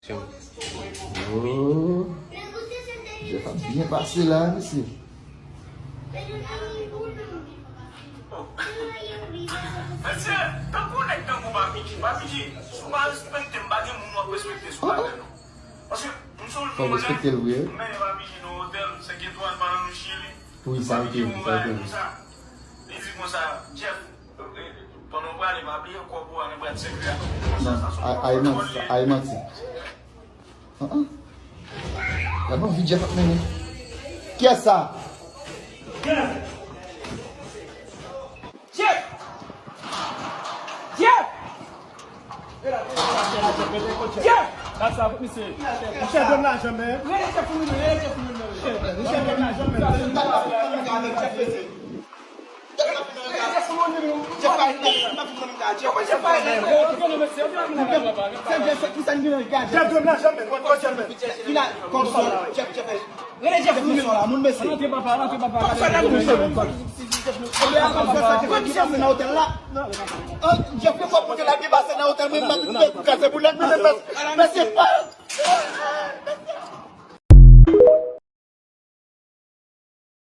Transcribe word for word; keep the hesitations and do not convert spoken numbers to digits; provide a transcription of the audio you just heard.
Oh. Jeff ap byen pase la, mesye. Mesye, tankou nèg tankou Papi G. Papi G, si w pa respekte m, pa gen moun w ap respekte sou latè non. Paske m se yon moun, fò w respekte l vre, wi. M mennen Papi G nan otèl senk etwal, pa nan Chili. Wi, sa rete vre, sa rete vre. Li di konsa, Jeff, pandan w prale, pa bliye ankò pou w al nan bwat sèkre a. Non, a, a, e manti, sa, a, e manti. An, an. Gad yon vi Jeff ap mennen. Kiyès sa? Jeff! Jeff! Jeff! Sa, sa, misye. Misye dwe m lajan, men. Rele Jeff pou mwen, rele Jeff pou mwen, rele Jeff pou mwen. Misye dwe m lajan, men. Jeff dwe m lajan, men. Konsòl, Jeff, Jeff, Jeff, moun mesye. Konsòl la, moun mesye. Konsòl la, moun mesye. Jeff pase nan otèl la. Jeff, le kòb monte la, li pase nan otèl, mwen, mwen, mwen, mwen, mwen, mwen, mwen, mwen, mwen, mwen, mwen,